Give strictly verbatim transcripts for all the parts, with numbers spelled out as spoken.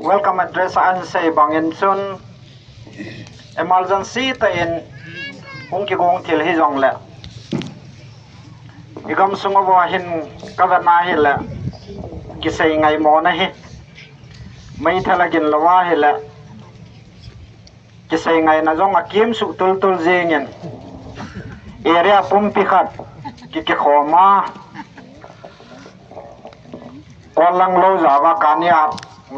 Welcome address a ahin sei bangin chun, emergency tah in hung kigong thil hijongle, i gamsung uva hin ka vet na hile, kisei ngaimona hi meithal a gin lou ahile, kisei ngaina jong akimsuh tultul jingin, area pumpi khat ki, kikhom a, Kollang lou jao a, kani a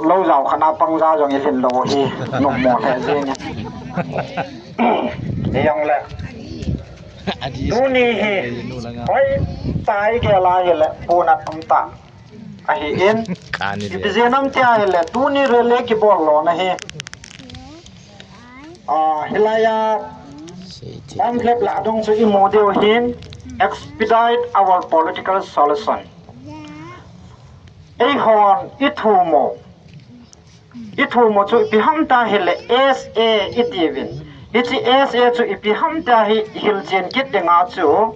lou jao khat a pang ja jong i lhin lou hi, nommo lheh jingin. Hijongle, tuni hi hoitah a i gel a hile, puna tamtah ahin, ipi jeh ham tia hile, tuni rally kibol lona hi, ah, hilai a pamphlet lah dong chu i mu diu hin, expedite our political solution. Eihon i thum u, i thum u chu ipi ham tia hile, S A i tiuvin. Hiche S A chu ipi ham tia hi hilchen kit dinga chu,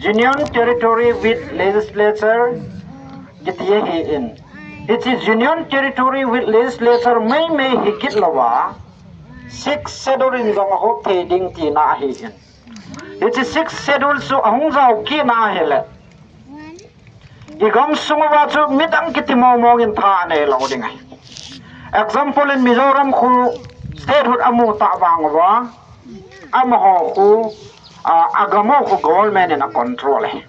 Union Territory with Legislature kiti ahin. Hiche Union Territory with Legislature meimei hi kit louva, Sixth Schedule in jong ahop thei ding tina ahin. Hiche Sixth Schedule chu ahung jao kit na hile, i gamsung uva chu midang kiti mong mong in tha anei lou ding ahi. Example in Mizoram khu statehood amu tah vang uva, amaho khu, ah, agam u khu government in a control e.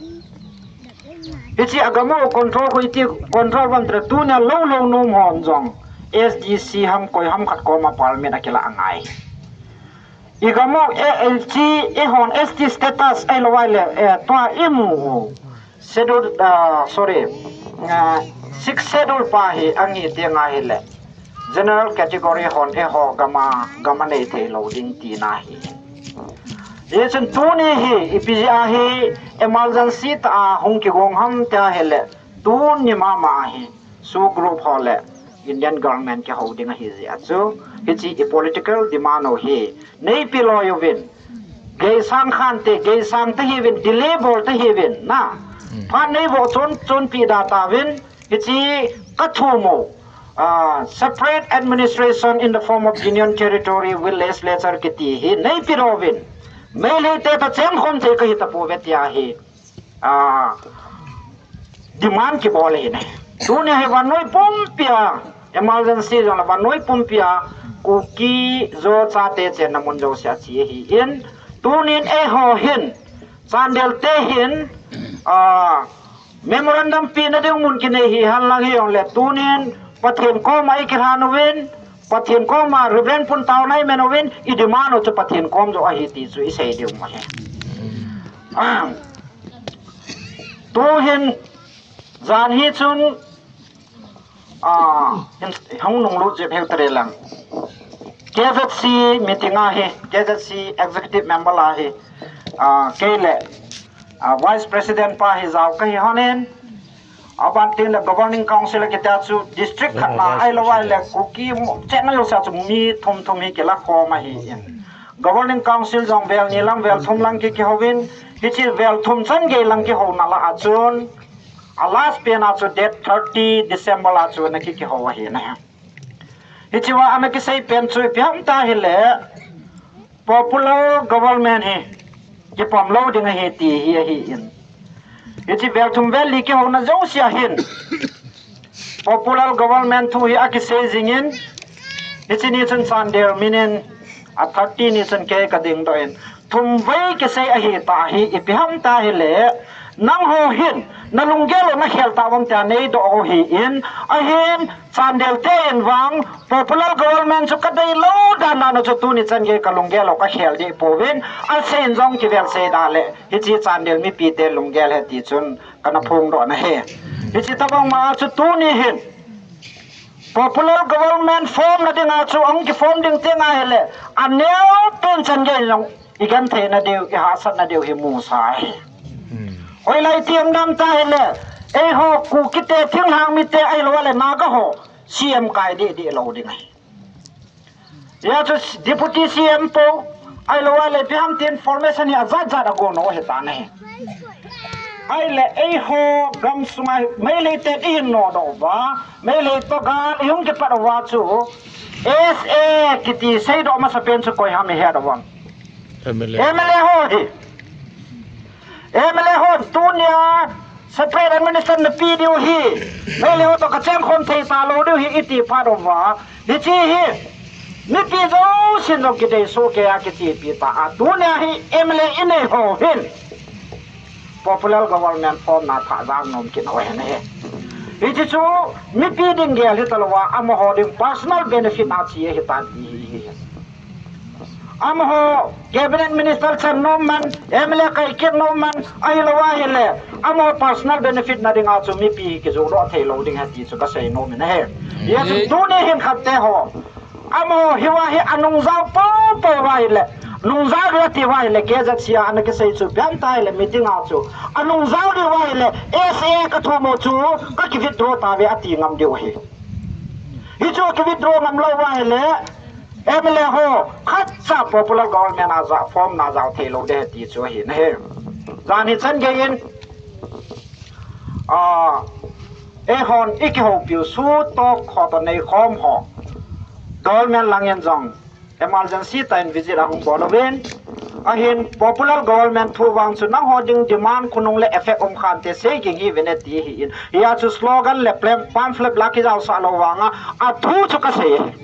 Hiche agam u control khu iti control ham tile, tunia lou lou nom hon jong S D C ham koi ham khat koma permit akilah angai. I gam u, eh, eh, chi, eihon S T status ahilou ahile, eh, tua i mu u. Schedule, ah, sorry, ah, Sixth Schedule pa hi angi ti ngai hile, general category hon eiho gam a, gam a nei thei lou ding tina ahi. Hichun tuni hi, ipi jeh a hi emergency tah a hung kigong ham tia hile, tuni mama hi, SoO group ho le Indian government kihou ding ahi jeh a chu, hiche i political demand u hi neipe loi uvin, geisang khante, geisang tahiuvin, delay bol tahiuvin, na. Hmm. Phat neivoh chon, chonpi da tauvin, hiche ka thum u, ah, separate administration in the form of Union Territory with legislature kiti hi neipe loi uvin, Meitei te toh chengkhom thei kahi tapouve tia hi, ah, demand kibol ahi ne. Tuni hi vannoi pumpi a, emergency jong le vannoi pumpi a, Kuki Zo chate chenna mun jouse a che ahin, tunin eiho hin, Chandel te hin, ah, memorandum pena ding mun kinei hihen lang hijongle, tunin Pathen koma i kilhan uvin, Pathen koma Reverend Puntaona i men uvin, i demand u chu Pathen kom joh ahi ti chu i sei diu ahi. Ah, tuhin, jan hi chun, ah, in, hung nunglut jep heu tare lang. K Z C meeting ahi, K Z C executive member ahi, ah, kei le, ah, vice president pa hi jao kahi honin, aban tin le governing council kiti a chu district khat na ahilou ahile Kuki chenna jouse a chu mi thum thum hi kila khom ahin. Governing council jong vel ni lang vel thum lang ki, kihouvin, hiche vel thum chan gei lang kihouna lah a chun, a last pen a chu date thirty December a chu ana ki, kihou ahi na. Hiche a ana kisei pen chu ipi ham tia hile, popular government hi kipom lou ding ahi ti hi ahin. Hiche vel thum vel li kihouna jouse a hin, popular government thu hi akisei jingin, hiche ni chun Chandel min in, a thirty ni chun kei kading doh in, thum vei kisei ahi ta hi, ipi ham tia hile, nangho hin, na lunggel u na khel tauvam tia nei doh u ahin, ahin, Chandel te in vang, popular government chu kadei lou dan dan u chu tuni chan gei ka lunggel u ka khel deh pouvin, asei in jong kivel sei da le, hiche Chandel mipi te lunggel ahi ti chun kana phongdoh na ahi. Hiche tabang ma chu tuni hin, popular government form na ding a chu ahung kiform ding ti ngai hile, aneo pen chan gei jong i genthei na diu, i hahsat na diu hi musa ahi. Hmm. Hoilai ti ham dam tia hile, eiho Kuki te, thinglhang mite ahilou ahile Naga ho C M kai deh deh lou ding ahi. Hia chu deputy C M po, ahilou ahile ipi ham tin formation hi ajat jat a gon u ahi ta na hi. Ahile eiho gamsunga Meitei te ihin nodoh uva, Meitei toh gal ihung kipat uva chu S A kiti seidoh masapen chu koi ham ihet uvem? M L A. M L A ho hi. M L A ho tunia separate administration nape diu hi. M L A ho toh kachengkhom thei talou diu hi iti phat uva. Hiche hi mipi jousen jong kidei soh kei a kichepi ta a. Tunia hi M L A inei ho hin popular government form na thah jang nom kit u ahi. Hiche chu mipi ding gel hitalouva, amaho ding personal benefit a che ahitan ti hi. Amaho cabinet minister chan nom man, M L A kai kit nom man, ahilou ahile amaho personal benefit na dinga chu mipi kijoh doh thei lou ding ahi ti chu kasei nom in ahi. Hijeh chun tuni hin khat te ho, amaho hiva hi anung jao poupou uva ahile, nung jao diu ati uva ahile, K Z C a ana kisei chu ipi ham tia ahile, meeting a chu anung jao diu uva ahile, S A kathum u chu kaki withdraw tauve ati ngam diu ahi. Hichu ki withdraw ngam lou uva ahile, M L A ho khatcha popular government a ja form na jao thei lou ding ahi ti chu ahi nahi. Jan hichan geiyin, ah, eihon ikihoupiu SoO ho toh neikhom ho, government langin jong emergency tah in visit ahung bol uvin, ahin popular government thu vang chu nangho ding demand khonung le effect um khante sei ging hiuvin ati ahin. Hia chu slogan le plan, pamphlet la kijaosah lou vanga athu chu kasei.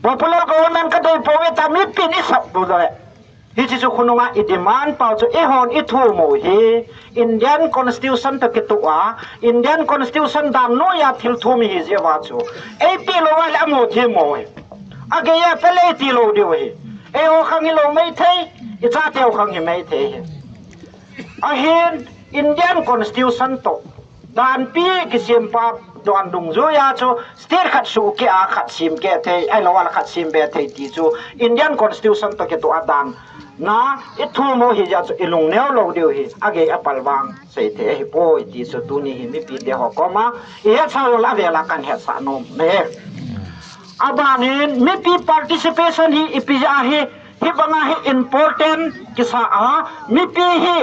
Popular government kadei pouve tia mipin isap bou le. Hiche chu khonunga i demand pau chu eihon ithum u hi Indian Constitution toh kitoh a, Indian Constitution dan noiya thil thum ihi jeh uva chu. Eipeh lou uva le amaho thim u hi. Agei a pe le iti lou diu ahi. Eiho khang hilou maithei, ichateu khang hi maithei ahi. Ahin Indian Constitution toh danpi kisem pa dan dungjuiya chu state khat sohkeh a khat semkeh thei, ahilou le khat sembe thei ti chu Indian Constitution toh kitoh a dan na ithum u hijeh chun ilungneo lou diu ahi, agei apal vang seithei ahipoi ti chu tuni hi mipite ho koma ihetsah lou le avela kahetsah nom e. Abanin mipi participation hi ipi jeh a hi, hibanga hi important kisa a, mipi hi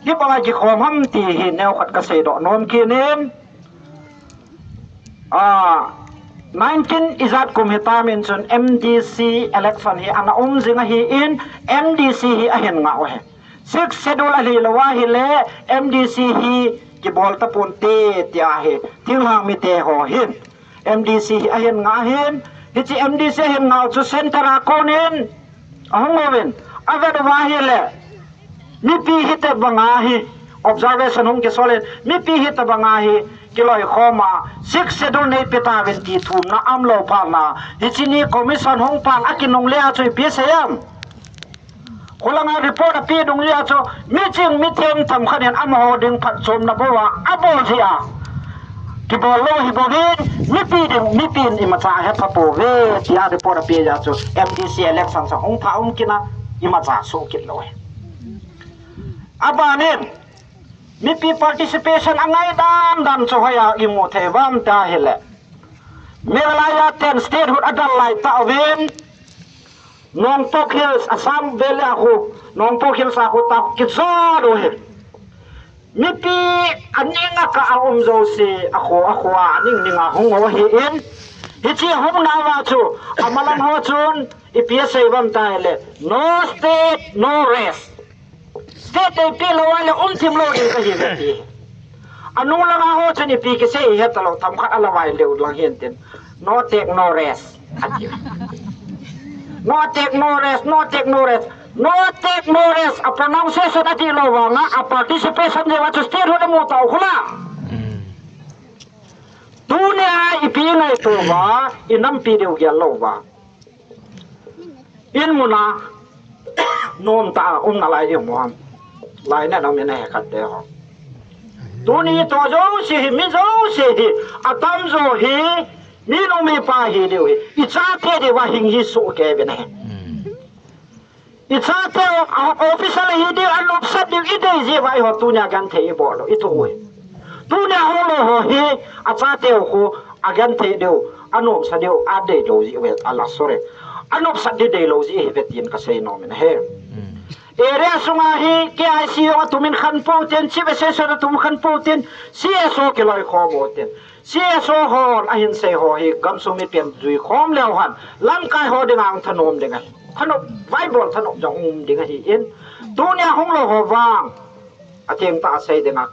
hibanga kikhom ham ti hi neokhat kaseidoh nom kit in. Ah, nineteen ijat kum hitam in chun M D C election hi ana um jing ahin, M D C hi ahin ngah u ahi. Sixth Schedule ahilou ahile M D C hi kibol taponte tia hi thinglhang mite ho hin M D C hi ahin ngah ahin, hiche M D C ahin ngah u chu centre a konin ahung uvin, avet uva ahile mipi hitobanga hi observation hung kisol in, mipi hitobanga hi kiloikhom a, Sixth Schedule neipe tauvin ti thumna aumlou phat na, hiche ni commission hung pan akinungle a chu ipi asei em? Khulanga report ape dungjui a chu miching mithem themkhat in amaho ding phatchomna bou a abol jeh a kibol lou hi bouvin, mipi ding, mipin imacha ahetpha pouve tia report ape jeh a chu M D C election chu hung thah um kit a, imacha soh kit lou ahi. Abanin mipi participation angai dan dan chu hoiya imu thei uvam tia ahile, Meghalaya ten statehood adal lai tauvin, Nongpok Hills, Assam Valley a khu, Nongpok Hills a khu tah kijot u ahi. Mipi aning a kah a um jouse, akho, akho a aning ning a hung u ahin, hiche hung nauva chu amalam ho chun ipi asei uvam tia ahile, no state, no rest. State neipeh lou ahile umthim lou ding kahiuve ati. Anung langa ho chun ipi kisei ihet talou, themkhat alavai leu lang hintin. No take, no rest ati. No take, no rest, no take, no rest. No take, no rest. A pronunciation adih lou vanga, a participation jeh uva chu statehood amu tau khu la. Tunia ipi ngaito uva, inampi diu gel lou uva. In muna nomtah a umna lai imu ham? Lainat a um in ahi khat te ho. Tuni toh jouse hi, mi jouse hi, atamjo hi minu mipa hi diu ahi. Ichate diuva hing hi soh kei uvin ahi. Ichateu a official hi diu, anopsat diu idei jeh uva eiho tunia genthei ibol u, ithoh u ahi. Tunia hung lou ho hi achateu khu agenthei diu, anopsat diu adei lou jeh uve, ala, sorry, anopsat diu dei lou jeh ahiuve tin kasei nom in ahi. Area sunga hi K I C jong atumin khan pou tin, Chief Assessor atumin khan pou tin, C S O kiloikhom u tin. C S O hon ahin sei ho hi gamsung mipin juikhom leu hen, lamkai ho dinga thanom ding ahi. Thanop, vaibol thanop jong um ding ahin. Tunia hung lou ho vang, athengtah a sei dinga,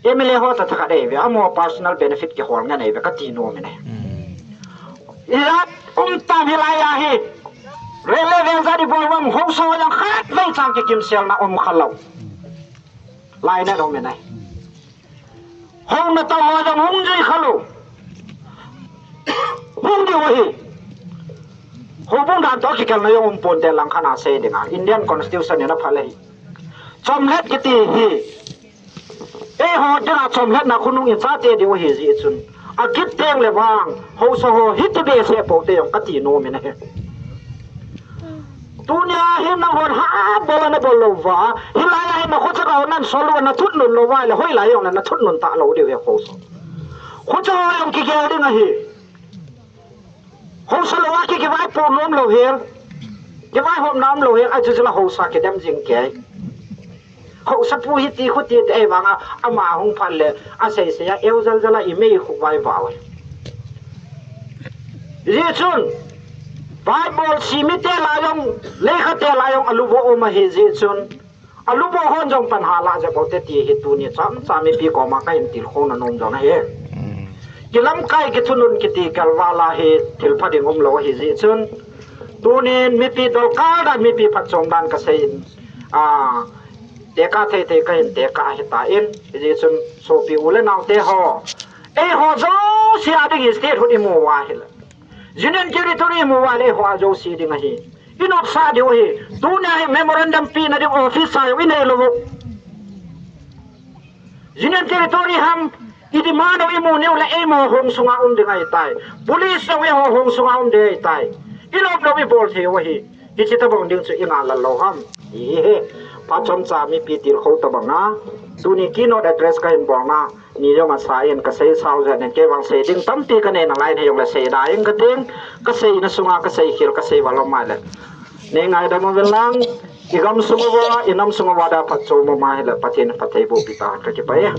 M L A ho tah tah khat eive, amaho personal benefit kihol ngen eive, kati nom in ahi. Ijat um tam hilai a hi. Rally veng jat ibol vang, haosa ho jong khatvei chang kikimselna um khalou. Lainat um in ahi. Houna tah ho jong hung jui khalou. Hung diu ahi. Houbung dan toh kikelna jong um ponte langkhat a sei dinga, Indian Constitution in aphalou ahi. Chomlet kiti hi, eiho dinga chomletna khonung in chate diu ahi jeh chun, akit teng le vang, haosa ho hiti behseh pou te jong kati nom in ahi. Tunia hi nanghon ha bol ana bol lou uva, hilai a hi nakhochaga ho nan sol uva, nathutnun lou uva ahile, hoilai jongle nathutnun talou diu ahi haosa. Khochaga ho jong kigel ding ahi. Haosa lou a ki, kivaipo nom lou hel. Kivaihopna um lou hel, achu chu la haosa kidem jing kei. Haosapu hiti khuti ti ei vanga, ama hung phat le, asei sei a, eu jal jal a, imei khu vaivau. Hijeh chun, vaibol simite lah jong, leikhate lah jong, alu vo um ahi jeh chun, alu vo hon jong pan hala jep u te ti hi tuni chomcha mipi koma kahin tilkhouna nom jong ahi. Kilamkai kithunun kiti kalvala hi thilpha ding umlou ahi jeh chun, tunin mipi dolkal dan, mipi phatchom dan kasei in, a, tekah thei thei kahin tekah ahitan, hijeh chun sopi u le nao te ho, eiho jouse a ding hi statehood imu uva ahile, Union Territory imu uva ahile eiho a jouse ding ahi. Inopsah diu ahi. Tunia hi memorandum pena ding office sa jong inei lou u. Union Territory ham, i demand u imu nau le eima hong sunga um ding ahitai. Police jong eiho hong sunga um ding ahitai. Ilop lou ibol thei u ahi. Hiche tobang ding chu ingailou ham? Ihi. Phat chomcha mipi tilkhou tobanga, tuni keynote address kahin bolna ni jong asa in kasei sao jeng in, kei vang sei ding tampi kanei nalai in, hijongle sei da in kating, kaseina sunga kasei khel, kasei val um ahile, nei ngaidam uvin lang, igamsung uva, inamsung uva dia phatchom um ahile, Pathen in phatthei boh peh tahen, kakipah e.